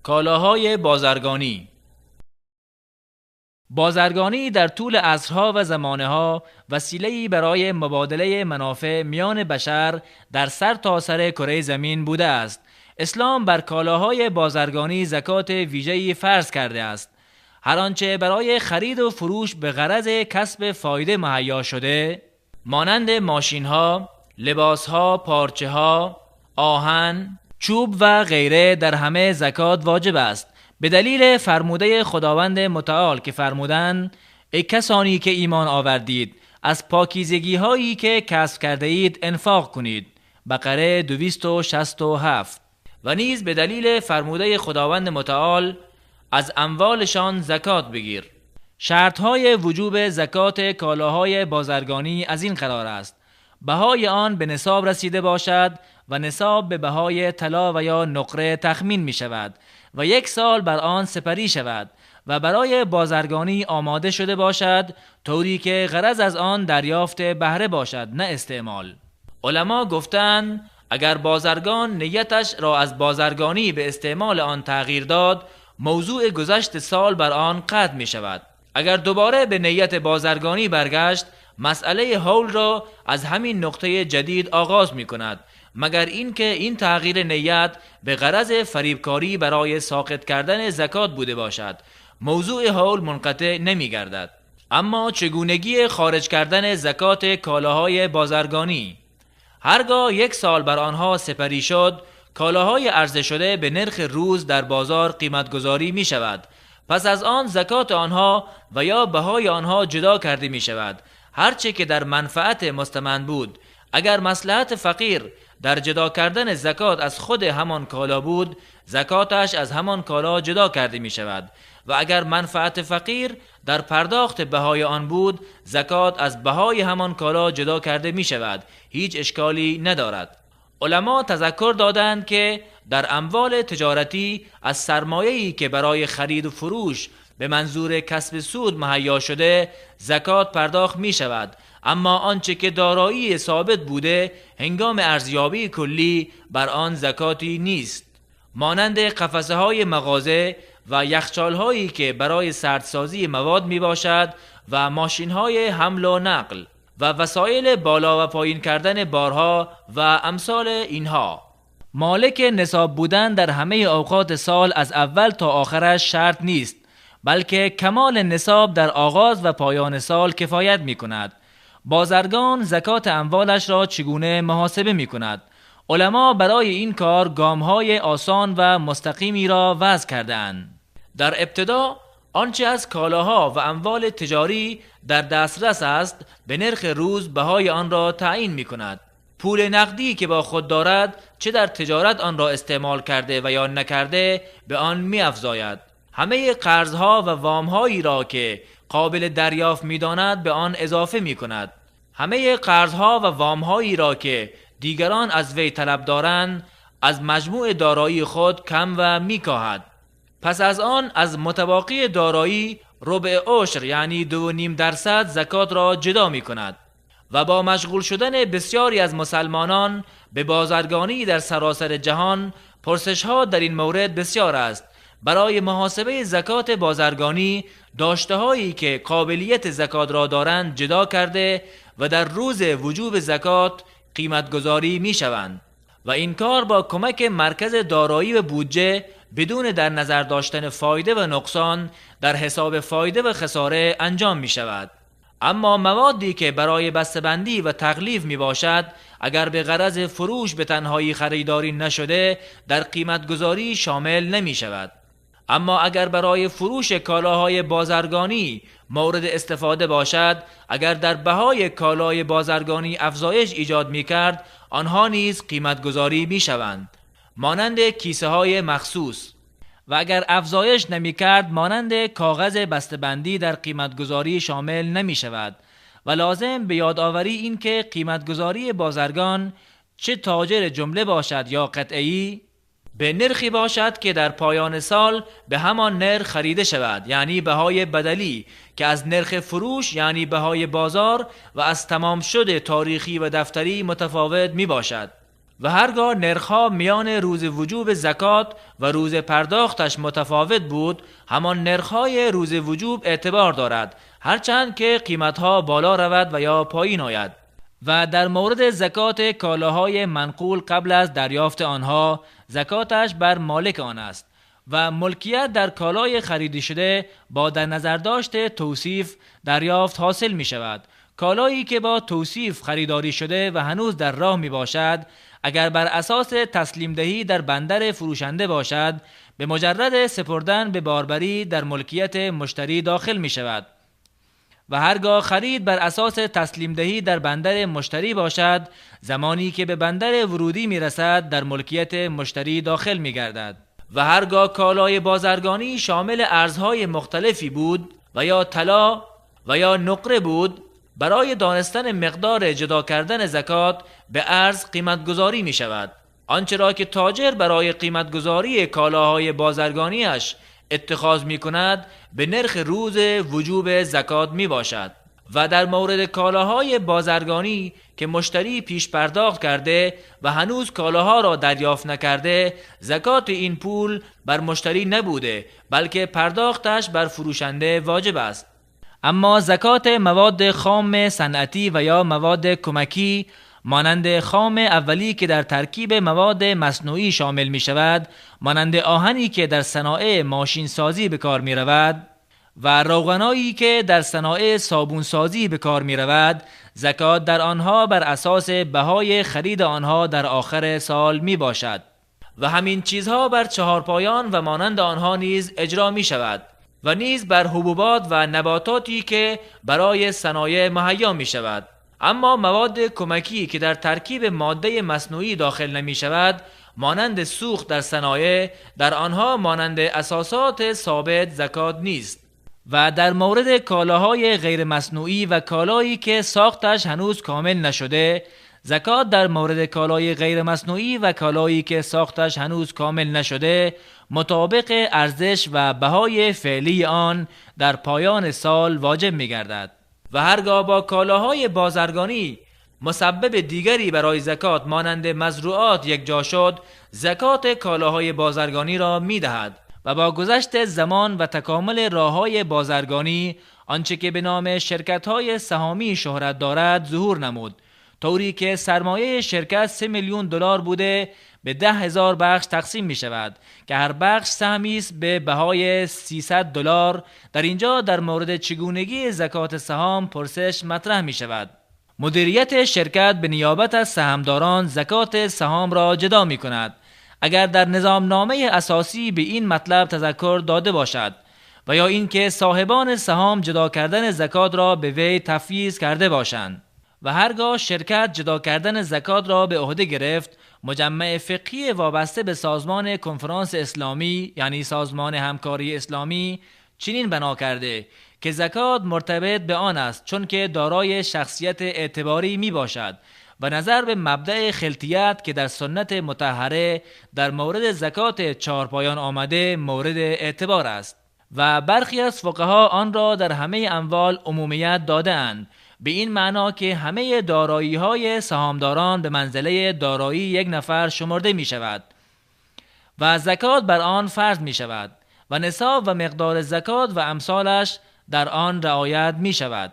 کالاهای بازرگانی. بازرگانی در طول عصرها و زمانه‌ها وسیله‌ای برای مبادله منافع میان بشر در سر تا سر کره زمین بوده است. اسلام بر کالاهای بازرگانی زکات ویژه‌ای فرض کرده است. هر آنچه برای خرید و فروش به غرض کسب فایده مهیا شده، مانند ماشین‌ها، لباس‌ها، پارچه‌ها، آهن، چوب و غیره، در همه زکات واجب است. به دلیل فرموده خداوند متعال که فرمودند: ای کسانی که ایمان آوردید، از پاکیزگی هایی که کسب کرده اید انفاق کنید. بقره 267. و نیز به دلیل فرموده خداوند متعال: از اموالشان زکات بگیر. شرطهای وجوب زکات کالاهای بازرگانی از این قرار است: بهای آن به نصاب رسیده باشد و نصاب به بهای طلا و یا نقره تخمین می شود و 1 سال بر آن سپری شود و برای بازرگانی آماده شده باشد، طوری که غرض از آن دریافت بهره باشد نه استعمال. علما گفتند اگر بازرگان نیتش را از بازرگانی به استعمال آن تغییر داد، موضوع گذشت سال بر آن قطع می شود. اگر دوباره به نیت بازرگانی برگشت، مسئله حول را از همین نقطه جدید آغاز می کند، مگر اینکه این تغییر نیت به غرض فریبکاری برای ساقط کردن زکات بوده باشد. موضوع حول منقطع نمی گردد. اما چگونگی خارج کردن زکات کالاهای بازرگانی؟ هرگاه 1 سال بر آنها سپری شد، کالاهای عرضه شده به نرخ روز در بازار قیمتگذاری می شود. پس از آن زکات آنها و یا بهای آنها جدا کرده می شود، هرچه که در منفعت مستمند بود. اگر مصلحت فقیر در جدا کردن زکات از خود همان کالا بود، زکاتش از همان کالا جدا کرده می شود و اگر منفعت فقیر در پرداخت بهای آن بود، زکات از بهای همان کالا جدا کرده می شود. هیچ اشکالی ندارد. علما تذکر دادند که در اموال تجارتی از سرمایه‌ای که برای خرید و فروش به منظور کسب سود مهیا شده زکات پرداخت می شود، اما آنچه که دارایی ثابت بوده هنگام ارزیابی کلی بر آن زکاتی نیست، مانند قفسه های مغازه و یخچال هایی که برای سردسازی مواد می باشد و ماشین های حمل و نقل و وسایل بالا و پایین کردن بارها و امثال اینها. مالک نصاب بودن در همه اوقات سال از اول تا آخرش شرط نیست، بلکه کمال نصاب در آغاز و پایان سال کفایت می کند. بازرگان زکات اموالش را چگونه محاسبه می کند؟ علما برای این کار گام‌های آسان و مستقیمی را وضع کرده‌اند. در ابتدا آنچه از کالاها و اموال تجاری در دسترس است به نرخ روز بهای آن را تعیین می کند. پول نقدی که با خود دارد، چه در تجارت آن را استعمال کرده و یا نکرده، به آن می افزاید. همه قرضها و وامهایی را که قابل دریافت می داند به آن اضافه می کند. همه قرضها و وامهایی را که دیگران از وی طلب دارند از مجموع دارایی خود کم و می کاهد. پس از آن از متباقی دارایی ربع عشر یعنی 2.5% زکات را جدا می کند. و با مشغول شدن بسیاری از مسلمانان به بازرگانی در سراسر جهان، پرسش ها در این مورد بسیار است. برای محاسبه زکات بازرگانی داشته هایی که قابلیت زکات را دارند جدا کرده و در روز وجوب زکات قیمت گذاری می شوند و این کار با کمک مرکز دارایی و بودجه بدون در نظر داشتن فایده و نقصان در حساب فایده و خساره انجام می شود. اما موادی که برای بسته‌بندی و تغلیف می باشد، اگر به غرض فروش به تنهایی خریداری نشده، در قیمت گذاری شامل نمی شود. اما اگر برای فروش کالاهای بازرگانی مورد استفاده باشد، اگر در بهای کالای بازرگانی افزایش ایجاد می کرد، آنها نیز قیمت گذاری می شوند، مانند کیسه های مخصوص. و اگر افزایش نمی کرد، مانند کاغذ بسته‌بندی در قیمت گذاری شامل نمی شود. و لازم به یادآوری این که قیمت گذاری بازرگان چه تاجر جمله باشد یا قطعی، به نرخی باشد که در پایان سال به همان نرخ خریده شود، یعنی بهای بدلی که از نرخ فروش یعنی بهای بازار و از تمام شده تاریخی و دفتری متفاوت می باشد. و هرگاه نرخ‌ها میان روز وجوب زکات و روز پرداختش متفاوت بود، همان نرخ‌های روز وجوب اعتبار دارد، هرچند که قیمت‌ها بالا رود و یا پایین آید. و در مورد زکات کالاهای منقول قبل از دریافت آنها، زکاتش بر مالک آن است و ملکیت در کالای خریده شده با در نظر داشت توصیف دریافت حاصل می شود. کالایی که با توصیف خریداری شده و هنوز در راه می باشد، اگر بر اساس تسلیم دهی در بندر فروشنده باشد، به مجرد سپردن به باربری در ملکیت مشتری داخل می شود. و هرگاه خرید بر اساس تسلیم دهی در بندر مشتری باشد، زمانی که به بندر ورودی می رسد در ملکیت مشتری داخل می گردد. و هرگاه کالای بازرگانی شامل ارزهای مختلفی بود و یا طلا و یا نقره بود، برای دانستن مقدار جدا کردن زکات به ارز قیمتگذاری می شود. آنچه را که تاجر برای قیمتگذاری کالاهای بازرگانیش اتخاذ می کند به نرخ روز وجوب زکات می باشد. و در مورد کالاهای بازرگانی که مشتری پیش پرداخت کرده و هنوز کالاها را دریافت نکرده، زکات این پول بر مشتری نبوده، بلکه پرداختش بر فروشنده واجب است. اما زکات مواد خام صنعتی و یا مواد کمکی مانند خام اولی که در ترکیب مواد مصنوعی شامل می شود، مانند آهنی که در صنایع ماشین سازی به کار می رود و روغنایی که در صنایع صابون سازی به کار می رود، زکات در آنها بر اساس بهای خرید آنها در آخر سال می باشد. و همین چیزها بر چهارپایان و مانند آنها نیز اجرا می شود و نیز بر حبوبات و نباتاتی که برای صنایع مهیا می شود. اما مواد کمکی که در ترکیب ماده مصنوعی داخل نمی شود، مانند سوخت در صنایع، در آنها مانند اساسات ثابت زکات نیست. و در مورد کالاهای غیر مصنوعی و کالایی که ساختش هنوز کامل نشده، زکات در مورد کالای غیر مصنوعی و کالایی که ساختش هنوز کامل نشده مطابق ارزش و بهای فعلی آن در پایان سال واجب می گردد. و هرگاه با کالاهای بازرگانی مسبب دیگری برای زکات مانند مزروعات یکجا شد، زکات کالاهای بازرگانی را می دهد. و با گذشت زمان و تکامل راه‌های بازرگانی، آنچه که به نام شرکت‌های سهامی شهرت دارد ظهور نمود، طوری که سرمایه شرکت 3 میلیون دلار بوده به 10,000 بخش تقسیم می شود که هر بخش سهمی است به بهای 300 دلار. در اینجا در مورد چگونگی زکات سهام پرسش مطرح می شود. مدیریت شرکت به نیابت از سهامداران زکات سهام را جدا می کند. اگر در نظامنامه اساسی به این مطلب تذکر داده باشد و یا اینکه صاحبان سهام جدا کردن زکات را به وی تفویض کرده باشند. و هرگاه شرکت جدا کردن زکات را به عهده گرفت، مجمع فقهی وابسته به سازمان کنفرانس اسلامی یعنی سازمان همکاری اسلامی چنین بنا کرده که زکات مرتبط به آن است، چون که دارای شخصیت اعتباری می باشد و نظر به مبدأ خلطیت که در سنت مطهره در مورد زکات چهارپایان آمده مورد اعتبار است. و برخی از فقها آن را در همه اموال عمومیت داده‌اند، به این معنا که همه دارایی‌های سهامداران به منزله دارایی یک نفر شمرده می شود و زکات بر آن فرض می شود و نصاب و مقدار زکات و امثالش در آن رعایت می شود.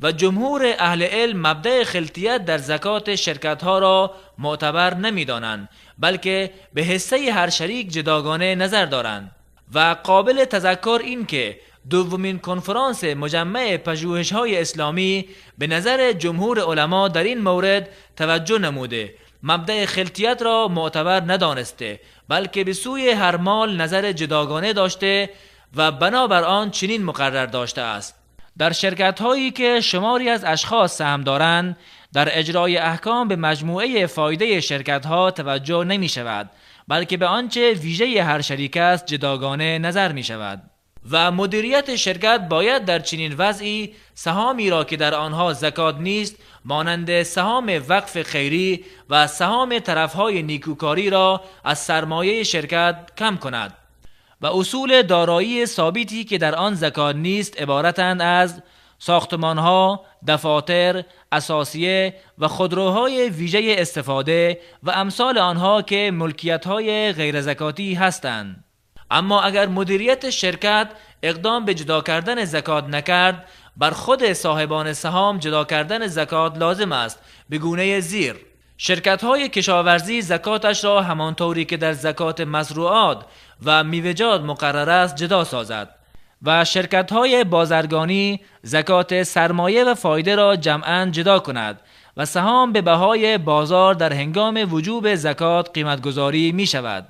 و جمهور اهل علم مبدأ خلطیت در زکات شرکت‌ها را معتبر نمی‌دانند، بلکه به حصه هر شریک جداگانه نظر دارند. و قابل تذکر این که دومین کنفرانس مجمع پژوهش‌های اسلامی به نظر جمهور علما در این مورد توجه نموده، مبدأ خلطیت را معتبر ندانسته، بلکه به سوی هر مال نظر جداگانه داشته و بنابر آن چنین مقرر داشته است. در شرکت‌هایی که شماری از اشخاص سهم دارند، در اجرای احکام به مجموعه فایده شرکت‌ها توجه نمی‌شود، بلکه به آنچه ویژه هر شریک است جداگانه نظر می‌شود. و مدیریت شرکت باید در چنین وضعی سهامی را که در آنها زکات نیست، مانند سهام وقف خیری و سهام طرفهای نیکوکاری را از سرمایه شرکت کم کند. و اصول دارایی ثابتی که در آن زکات نیست عبارتند از ساختمانها، دفاتر، اساسیه و خودروهای ویژه استفاده و امثال آنها که ملکیت‌های غیر زکاتی هستند. اما اگر مدیریت شرکت اقدام به جدا کردن زکات نکرد، بر خود صاحبان سهام جدا کردن زکات لازم است به گونه زیر: شرکت‌های کشاورزی زکاتش را همانطوری که در زکات مزروعات و میوه‌جات مقرر است جدا سازد و شرکت‌های بازرگانی زکات سرمایه و فایده را جمعاً جدا کند و سهام به بهای بازار در هنگام وجوب زکات قیمت‌گذاری می‌شود.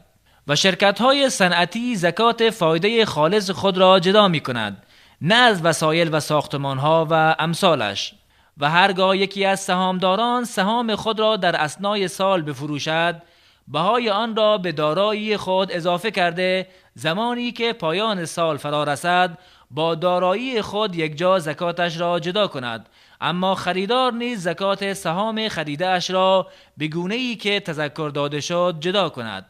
و شرکت‌های صنعتی زکات فایده خالص خود را جدا می‌کند، نه از وسایل و ساختمان‌ها و امثالش. و هرگاه یکی از سهامداران سهام خود را در اثنای سال بفروشد، بهای آن را به دارایی خود اضافه کرده، زمانی که پایان سال فرا رسد با دارایی خود یکجا زکاتش را جدا کند. اما خریدار نیز زکات سهام خریده اش را به گونه‌ای که تذکر داده شد جدا کند.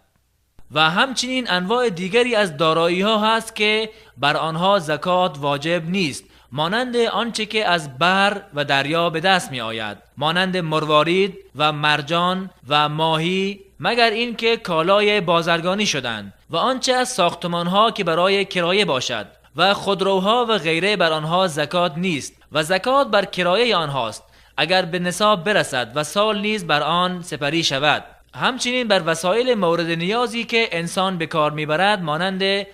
و همچنین انواع دیگری از دارایی ها هست که بر آنها زکات واجب نیست، مانند آنچه که از بر و دریا به دست می آید، مانند مروارید و مرجان و ماهی، مگر اینکه کالای بازرگانی شدند، و آنچه از ساختمان ها که برای کرایه باشد و خودروها و غیره بر آنها زکات نیست و زکات بر کرایه آنهاست اگر به نصاب برسد و سال نیز بر آن سپری شود. همچنین بر وسایل مورد نیازی که انسان به کار میبرد، مانند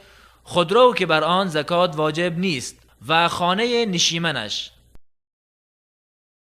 خودرو که بر آن زکات واجب نیست و خانه نشیمنش.